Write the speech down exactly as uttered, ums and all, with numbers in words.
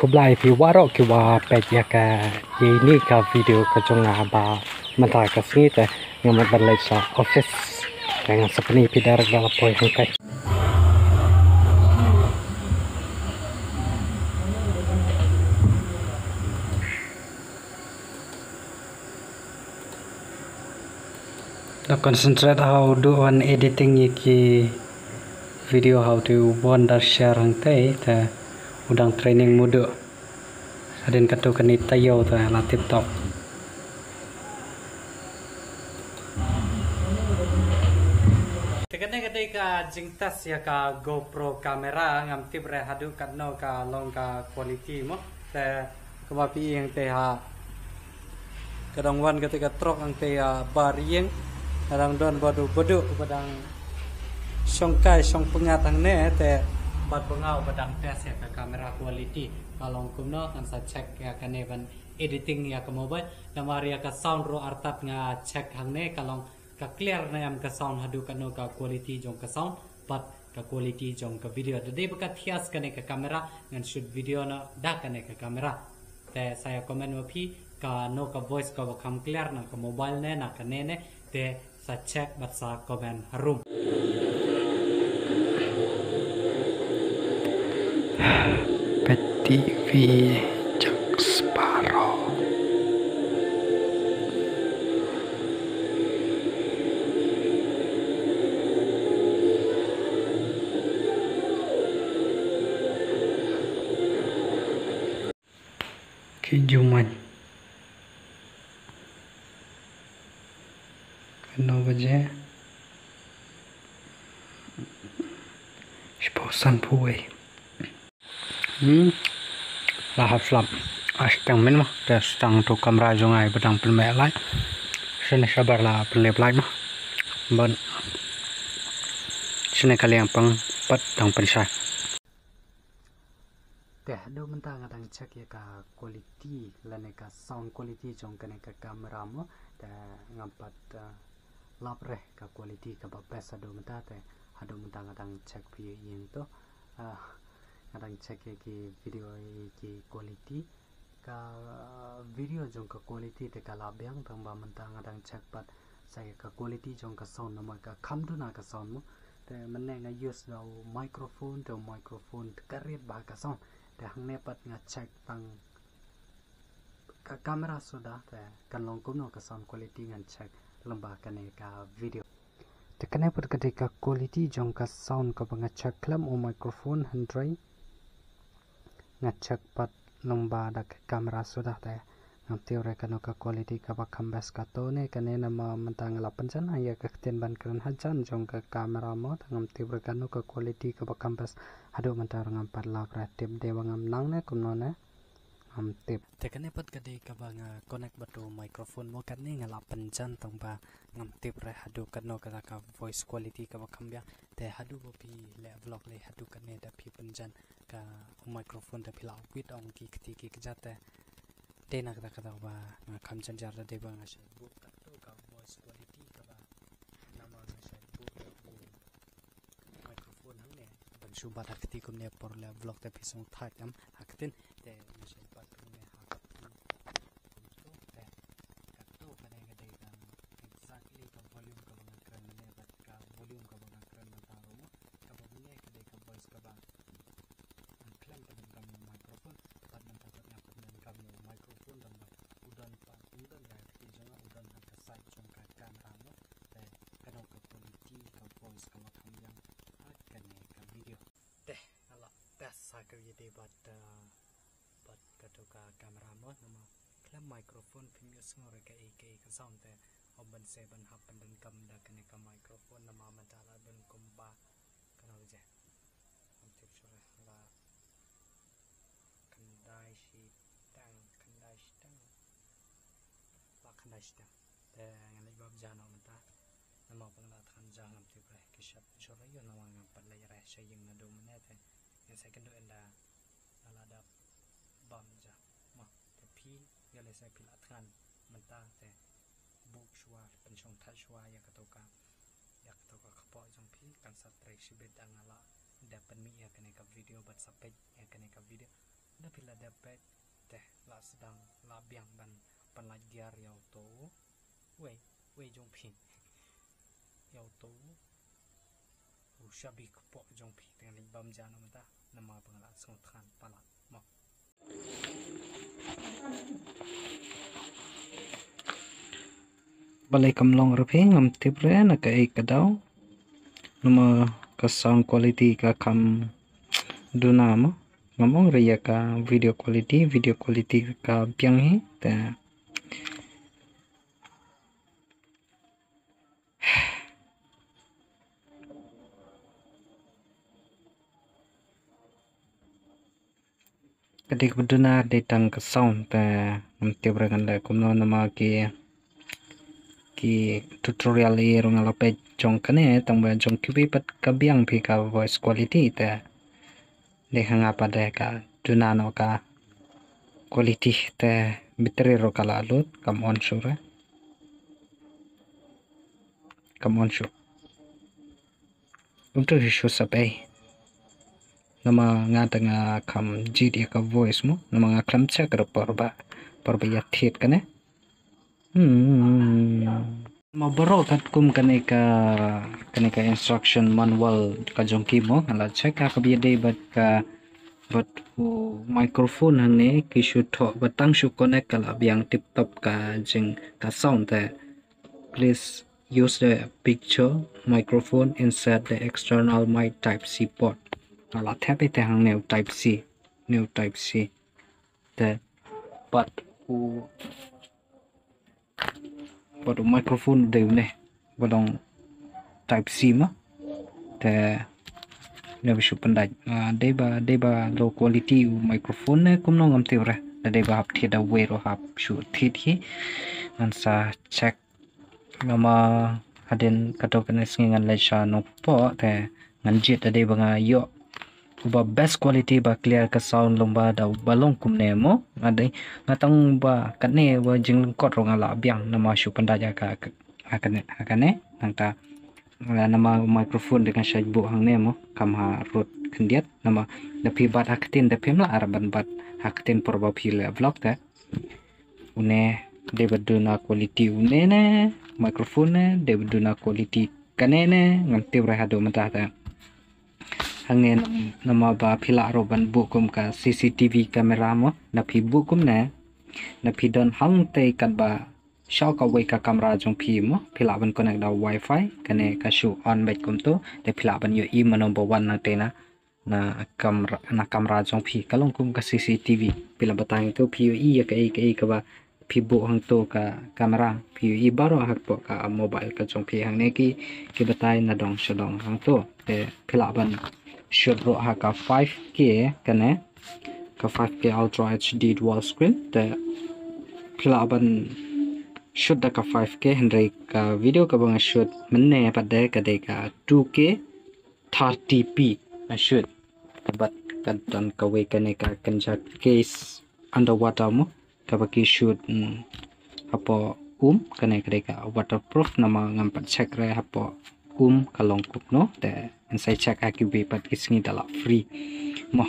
Khublei phi waroh ki wa peit ïa ka, ïa ini ka video ka jong nga ba mynta ka sngi te nga mut ban leit sha office. Te ngan sa pyni phi direct da la poi hangtai. Da concentrate ha u duh wan editing ïa ki video ha u te u Wondershare hangtai te u dang training mut duh. Hadien katto katne taïew te la tip top. Te kane ka dei ka jingtest ïa ka GoPro camera, ngam tip re haduh katno ka long ka quality mo. Te kaba phi ïeng te ha ka dang wan kata ka trok hangtai ïa bar ïeng. Ka dang don ba du ba du ba dang shong kai shong pyngngad hangne te bad ba nga u ba dang test ïa ka camera quality ka long kumno, ngan sa check ïa kane ban editing ïa ka mobile. Namar ïa ka sound ruh artat nga check hangne ka long ka clear ne em ka sound, haduh katno ka quality jong ka sound bad ka quality jong ka video. Da dei ba ka thiah kane ka camera ngan shoot video na da kane ka camera. Te sa ïa comment ma phi kano ka voice kaba kham clear na ka mobile ne na kane ne, te sa check bad sa comment harum. Peit TV Jack Sparrow. Ki Juman. Kano baje? Shiphew sanphew wei. Hmm. La hap slap. Astang min mo, te astang tu kamra jong ai ba dang pynmeh lai. Sene shabar la pynlep lai mo. Ban. Sene kaliang pang pat dang pynshai. Te haduh mynta nga dang check ïa ka quality lane ka sound quality jong kane ka camera mo. Te ngam pat, uh, lap re ka quality kaba best haduh mynta te haduh mynta nga dang check phi ïing to. Ah, nga dang check ïa ki video ïa ki quality. Ka video jong ka quality te ka la biang tang ba mynta nga dang check pat sa ïa ka quality jong ka sound namar ka kham duna ka sound mo. Te mynne nga use da u microphone te u microphone te ka rit ba ka sound. Te hangne pat nga check tang ka camera suda te kan long kumno ka sound quality ngan check lem ba kane ka video. Te kane pat ka dei ka quality jong ka sound kaba nga check khlem u microphone hynrei nga check pat lyngba da ka camera suda te ngam tip re kano ka quality kaba kham best kato ne kane namar mynta nga la pynjan ha ïa ka ktien ban kren hajan jong ka camera mo te ngam tip re kano ka quality kaba kham best haduh mynta ngam pat lap re tip dei ba ngam nang ne kumno ne. Ngam tip. Te kane pat ka dei kaba nga connect bad u microphone mo katne nga la pynjan tang ba ngam tip re haduh katno kata ka voice quality kaba kham biang. Te haduh ba phi leh vlog leh haduh katne da phi pynjan ka u microphone da phi la wit ong ki kti ki kjat te. Dei na kata kata ba nga kham jan jar da dei ba nga shait bud katto ka voice quality kaba namar nga shait bud u microphone hangne ban shu bat ha kti kumne por leh vlog te phi sngewthuh em ha ktien te nga shait bat kumne ha kti kumto te katto ka dei ka dei ka exactly ka volume kaba nga kren mynne bad ka volume kaba nga kren mynta ruh mo kaba mynne ka dei ka voice kaba nga khlem pyndonkam ïa u microphone bad mynta pat nga pyndonkam ïa u microphone tang ba u don pat u don ha ka kti jong nga u don ha ka side jong ka camera mo. Te kano ka quality ka voice kaba kham biang ha kane ka video. Te nga la test ha ka ïa dei bad, uh, bad kato ka camera mo namar khlem microphone phim ïohsngew re kaei kaei ka sound te ym ban sa ban hap pyndonkam da kane ka microphone namar mynta la don kumba kano je. Ngam tip shuh re la khyndai shiteng, khyndai shiteng. La khyndai shiteng. Te ngan leit bam ja noh mynta. Namar ba nga la thngan ja ngam tip re. Ki shap shuh re ïoh namar ngam pat leit re sha ïing naduh mynne te. Ngan sa ïakynduh ynda nga la dep bam ja. Mo, te phi ïa lehse phi la thngan mynta te buh shuwa pynshong thait shuwa ïa kato ka ïa kato ka kpoh jong phi kan sa trei shibit da nga la dep pynmih ïa kane ka video bad sa peit ïa kane ka video. Da phi la dep peit te la sdang la biang ban pan la gear ïa uto. Wei, wei jong phi. Ïa uto. U shabi kpoh jong phi te ngan bam ja na mata. Namar ba nga la sngewthan palat. Mo. Balei kam long re phi, ngam tip re na kaei ka daw. Namar ka sound quality ka kham duna mo. Ngam ong re ïa ka video quality, video quality ka biang hi te. Ka dei kaba duna dei tang ka sound te ngam tip re ngan leh kumno namar ki, ki tutorial ïa ruh nga la peit jong kane tang ba jong kiwei pat ka biang phi ka voice quality te. Dei ha nga pat de ka duna noh ka quality te battery ruh ka la lut kam on shuh re. Kam on shuh. Kumta hi shu sap ei. Namar nga te nga kham jied ïa ka voice mo, namar nga khlem check ruh por ba, por ba ïa thied kane. Hmm. Namar baroh katkum kane ka, kane ka instruction manual ka jong ki mo, nga la check ha kaba ïadei bad ka, bad u microphone hangne ki shu thoh ba tang shu connect ka la biang tip top ka jing ka sound te. Please use the picture microphone inside the external mic type C port. Nga la thep ïa te hangne u type C, ne u type C. Te pat u, pat u microphone dei une ba long type C ma. Te ne ba shu pyndait. Ah, dei ba, dei ba low quality u microphone ne kumno ngam tip re. Da dei ba hap thied da wei ruh hap shu thied hi. Ngan sa check. Namar hadien katto katne sngi ngan leit sha Nongpoh te ngan jied da dei ba nga ïoh uba best quality ba clear ka sound lyngba da uba long kumne mo. Nga dei, nga tang ba katne ba jinglyngkot ruh nga la biang namar shu pyndait ha ka, ha kane, ha kane. Nangta namar microphone dei nga shait buh hangne mo, kam ha rud khyndiat. Namar da phi bat ha ktien da phim lah ar ban bat ha ktien por ba phi leh vlog te. Une dei ba duna quality une ne, microphone ne dei ba duna quality kane ne, ngam tip re haduh mynta te. Hangne nam-, namar ba phi lah ruh ban buh kum ka C C T V camera mo, na phi buh kumne, na phi don hangtei katba sha kawei ka kamra jong phi mo, phi lah ban connect da wifi, kane ka shu on beit kumto, te phi lah ban ïohi ma number one nangtei na, na kamra, na kamra jong phi, ka long kum ka C C T V, phi lah batai hangto, phi ïohi ïa kaei kaei kaba phi buh hangto ka kamra, phi ïohi baroh hapoh ka mobile ka jong phi hangne ki, ki batai na dong sha dong hangto. Te phi lah ban shoot ruh ha ka five K kane, ka five K Ultra H D dual screen. Te phi lah ban shoot da ka five K, hynrei ka video kaba nga shoot mynne pat de ka dei ka two K thirty P nga shoot. Bad ka don kawei kane ka kynja case underwater mo, kaba ki shoot, mm, hapoh um, kane ka dei ka waterproof, namar ngam pat check re hapoh um ka long kumno, te ngan sa check ha kiwei pat ki sngi da lah free mo.